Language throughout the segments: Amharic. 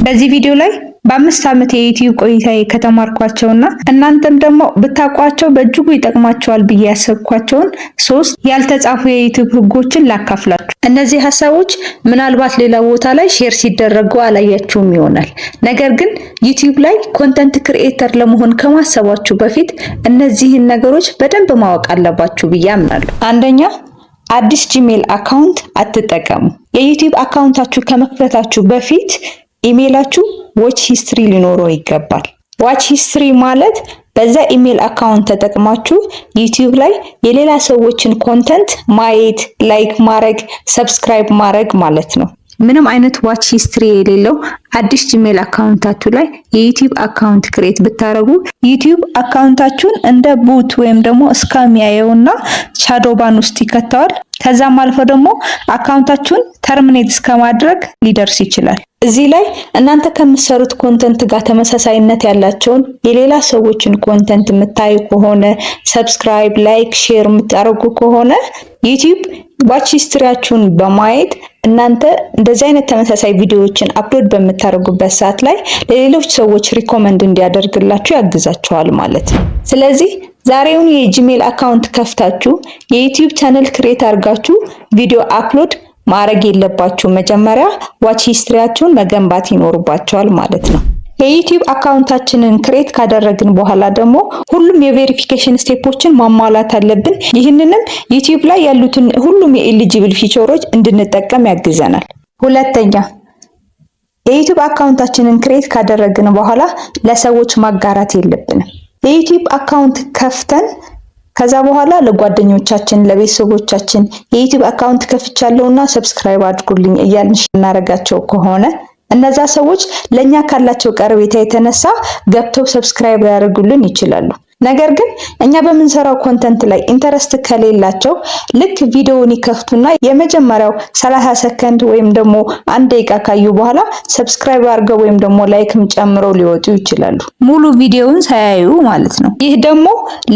በዚህ ቪዲዮ ላይ በ5 ዓመት የዩቲዩብ ቆይታዬ ከተማርኳቸውና እናንተም ደግሞ ብታውቋቸው በእጅጉ ይጠቅማቸዋል ብዬ ያሰብኳቸውን ሶስት ያልተጻፉ የዩቲዩብ ህጎችን ላካፍላችሁ። እነዚህ ሀሳቦች ምናልባት ሌላ ቦታ ላይ share ሲደረጉ አላያችሁም ይሆናል። ነገር ግን ዩቲዩብ ላይ content creator ለመሆን ከማሰባችሁ በፊት እነዚህን ነገሮች በደንብ ማወቅ አለባችሁ ብዬ አምናለሁ። አንደኛ፣ አዲስ Gmail account አትጠቀሙ። የዩቲዩብ account ኣችሁ ከመክፈታችሁ በፊት ኢሜይላችሁ watch history ሊኖረው ይገባል። Watch history ማለት በዛ email account ተጠቅማችሁ ዩቲዩብ ላይ የሌላ ሰዎችን content ማየት፣ like ማድረግ፣ subscribe ማድረግ ማለት ነው። ምንም አይነት watch history የሌለው አዲስ Gmail account ኣችሁ ላይ የዩቲዩብ account create ብታደርጉ ዩቲዩብ account ኣችሁን እንደ bot ወይም ደግሞ scam ያየውና shadow ban ውስጥ ይከተዋል። ከዛም አልፎ ደግሞ account ኣችሁን terminate እስከማድረግ ሊደርስ ይችላል። እዚህ ላይ እናንተ ከምትሰሩት content ጋር ተመሳሳይነት ያላቸውን የሌላ ሰዎችን content የምታዩ ከሆነ፣ subscribe፣ like፣ share የምታደርጉ ከሆነ ዩቲዩብ watch history ያችሁን በማየት እናንተ እንደዚህ አይነት ተመሳሳይ ቪዲዮዎችን upload በምታደርጉበት ሰዓት ላይ ለሌሎች ሰዎች recommend እንዲያደርግላችሁ ያግዛችኋል ማለት ነው። ስለዚህ ዛሬውኑ የ Gmail account ከፍታችሁ የዩቲዩብ channel create አድርጋችሁ ቪዲዮ upload ማድረግ የለባችሁም። መጀመሪያ watch history ያችሁን መገንባት ይኖርባችኋል ማለት ነው። የዩቲዩብ account ኣችንን create ካደረግን በኋላ ደግሞ ሁሉም የ verification step ኦችን ማሟላት አለብን። ይህንንም ዩቲዩብ ላይ ያሉትን ሁሉም የ eligible feature ኦች እንድንጠቀም ያግዘናል። ሁለተኛ፣ የዩቲዩብ account ኣችንን create ካደረግን በኋላ ለሰዎች ማጋራት የለብንም። የዩቲዩብ account ከፍተን ከዛ በኋላ ለጓደኞቻችን፣ ለቤተሰቦቻችን የዩቲዩብ account ከፍቻለሁና subscribe አድርጉልኝ እያልን እናደርጋቸው ከሆነ እነዛ ሰዎች ለኛ ካላቸው ቀረቤታ የተነሳ ገብተው subscribe ሊያደርጉልን ይችላሉ። ነገር ግን እኛ በምንሰራው content ላይ interest ከሌላቸው ልክ ቪዲዮውን ይከፍቱና የመጀመሪያው 30 ሰከንድ ወይም ደግሞ 1 ደቂቃ ካዩ በኋላ subscribe አድርገው ወይም ደግሞ like ም ጨምረው ሊወጡ ይችላሉ። ሙሉ ቪዲዮውን ሳያዩ ማለት ነው። ይህ ደግሞ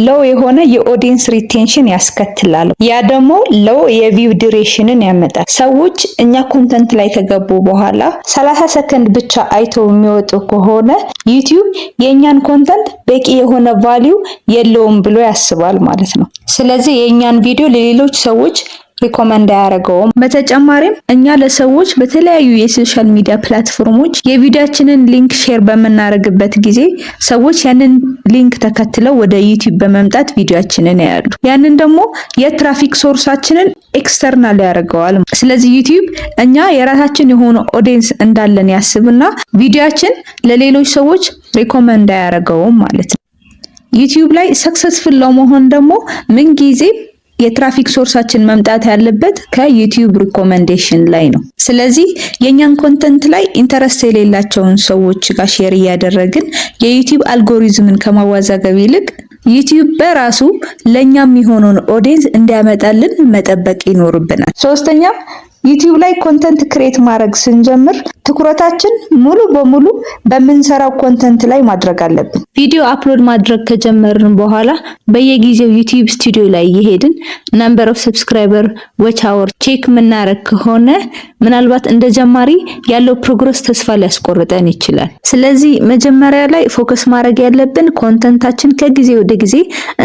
low የሆነ የ audience retention ያስከትላል። ያ ደግሞ low የ view duration ን ያመጣል። ሰዎች እኛ content ላይ ከገቡ በኋላ 30 ሰከንድ ብቻ አይተው የሚወጡ ከሆነ ዩቲዩብ የእኛን content በቂ የሆነ value የለውም ብሎ ያስባል ማለት ነው። ስለዚህ የእኛን ቪዲዮ ለሌሎች ሰዎች recommend አያደርገውም። በተጨማሪም እኛ ለሰዎች በተለያዩ የ social media platform ኦች የቪዲዮአችንን link share በምናደርግበት ጊዜ ሰዎች ያንን link ተከትለው ወደ ዩቲዩብ በመምጣት ቪዲዮአችንን ያያሉ። ያንን ደግሞ የ traffic source ኣችንን external ያደርገዋል። ስለዚህ ዩቲዩብ እኛ የራሳችን የሆነ audience እንዳለን ያስብና ቪዲዮአችን ለሌሎች ሰዎች recommend አያደርገውም ማለት ነው። ዩቲዩብ ላይ successful ለመሆን ደግሞ ምንጊዜም የ traffic source ኣችን መምጣት ያለበት ከዩቲዩብ recommendation ላይ ነው። ስለዚህ የእኛን content ላይ interest የሌላቸውን ሰዎች ጋር share እያደረግን የዩቲዩብ አልጎሪዝምን ከማዋዛገብ ይልቅ ዩቲዩብ በራሱ ለእኛ የሚሆነውን audience እንዲያመጣልን መጠበቅ ይኖርብናል። ሶስተኛ፣ ዩቲዩብ ላይ content create ማድረግ ስንጀምር ትኩረታችን ሙሉ በሙሉ በምንሰራው content ላይ ማድረግ አለብን። ቪዲዮ upload ማድረግ ከጀመርን በኋላ በየጊዜው ዩቲዩብ ስቱዲዮ ላይ እየሄድን number of subscriber፣ watch hour check የምናደርግ ከሆነ ምናልባት እንደ ጀማሪ ያለው progress ተስፋ ሊያስቆርጠን ይችላል። ስለዚህ መጀመሪያ ላይ focus ማድረግ ያለብን content ኣችን ከጊዜ ወደ ጊዜ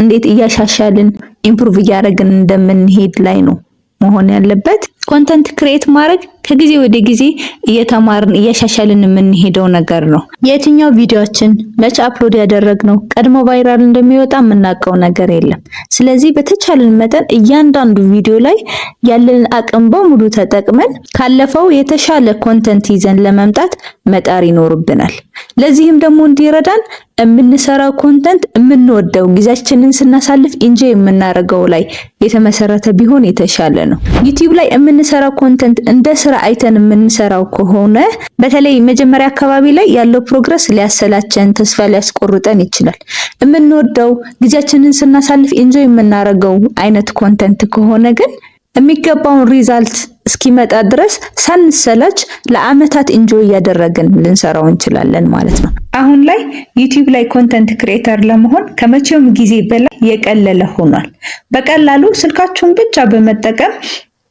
እንዴት እያሻሻልን፣ improve እያደረግን እንደምንሄድ ላይ ነው መሆን ያለበት። Content create ማድረግ ከጊዜ ወደ ጊዜ እየተማርን፣ እያሻሻልን የምንሄደው ነገር ነው። የትኛው ቪዲዮአችን መቼ upload ያደረግነው ቀድሞ viral እንደሚወጣ የምናውቀው ነገር የለም። ስለዚህ በተቻለን መጠን እያንዳንዱ ቪዲዮ ላይ ያለንን አቅም በሙሉ ተጠቅመን ካለፈው የተሻለ content ይዘን ለመምጣት መጣር ይኖርብናል። ለዚህም ደግሞ እንዲረዳን የምንሰራው content የምንወደው፣ ጊዜያችንን ስናሳልፍ enjoy የምናደርገው ላይ የተመሰረተ ቢሆን የተሻለ ነው። ዩቲዩብ ላይ የምንሰራው content እንደ ስራ አይተን የምንሰራው ከሆነ በተለይ መጀመሪያ አካባቢ ላይ ያለው progress ሊያሰላቸን፣ ተስፋ ሊያስቆርጠን ይችላል። የምንወደው፣ ጊዜያችንን ስናሳልፍ enjoy የምናደርገው አይነት content ከሆነ ግን የሚገባውን result እስኪመጣ ድረስ ሳንሰላች ለአመታት enjoy እያደረግን ልንሰራው እንችላለን ማለት ነው። አሁን ላይ ዩቲዩብ ላይ content creator ለመሆን ከመቼውም ጊዜ በላይ የቀለለ ሆኗል። በቀላሉ ስልካችሁን ብቻ በመጠቀም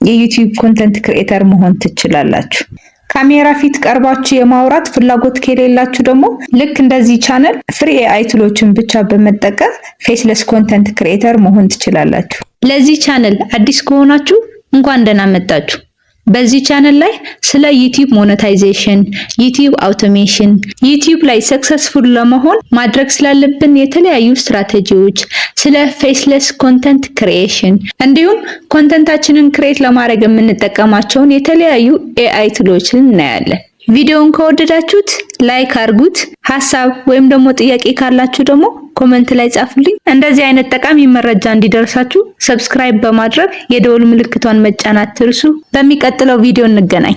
የዩቲዩብ content creator መሆን ትችላላችሁ። ካሜራ ፊት ቀርባችሁ የማውራት ፍላጎት ከሌላችሁ ደግሞ ልክ እንደዚህ ቻናል free AI tool ኦችን ብቻ በመጠቀም faceless content creator መሆን ትችላላችሁ። ለዚህ ቻናል አዲስ ከሆናችሁ እንኳን ደህና መጣችሁ። በዚህ ቻናል ላይ ስለ YouTube monetization፣ YouTube automation፣ YouTube ላይ successful ለመሆን ማድረግ ስላለብን የተለያዩ ስትራቴጂዎች፣ ስለ faceless content creation እንዲሁም content ኣችንን create ለማድረግ የምንጠቀማቸውን የተለያዩ AI tool ኦችን እናያለን። ቪዲዮውን ከወደዳችሁት like አድርጉት። ሀሳብ ወይም ደግሞ ጥያቄ ካላችሁ ደግሞ comment ላይ ጻፉልኝ። እንደዚህ አይነት ጠቃሚ መረጃ እንዲደርሳችሁ subscribe በማድረግ የደወል ምልክቷን መጫን አትርሱ። በሚቀጥለው ቪዲዮ እንገናኝ።